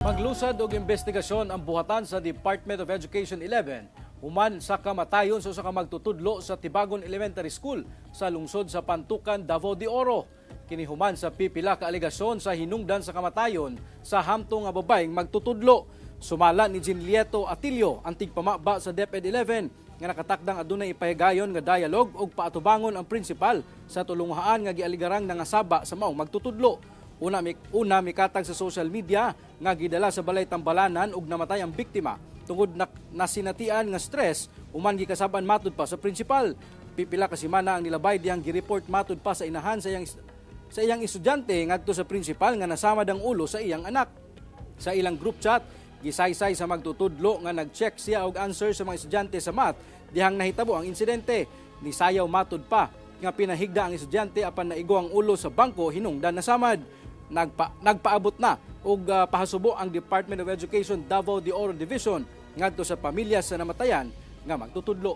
Maglusad og investigasyon ang buhatan sa Department of Education 11 human sa kamatayon sa usa ka magtutudlo sa Tibagon Elementary School sa lungsod sa Pantukan, Davao de Oro. Kini human sa pipila ka alegasyon sa hinungdan sa kamatayon sa hamtong nga babaeng magtutudlo. Sumala ni Jinlieto Atilio ang tigpamaba sa DepEd 11 nga nakatakdang adunay ipahigayon nga dialogue ug paatubangon ang principal sa tulunghaan nga gialigarang nangasaba sa maong magtutudlo. Una mikatag sa social media nga gidala sa balay tambalanan ug namatay ang biktima tungod na nasinatian nga stress human gikasaban, matud pa sa principal. Pipila ka semana ang nilabay dihang gi-report, matud pa sa inahan sa iyang estudyante, ngadto sa principal nga nasamad ang ulo sa iyang anak. Sa ilang group chat, gisaysay sa magtutudlo nga nag-check siya og answer sa mga estudyante sa math dihang nahitabo ang insidente. Nisayaw, matud pa, nga pinahigda ang estudyante apan naigo ang ulo sa bangko hinungdan nasamad. Nagpaabot na og pahasubo ang Department of Education Davao de Oro Division ngadto sa pamilya sa namatayan nga magtutudlo.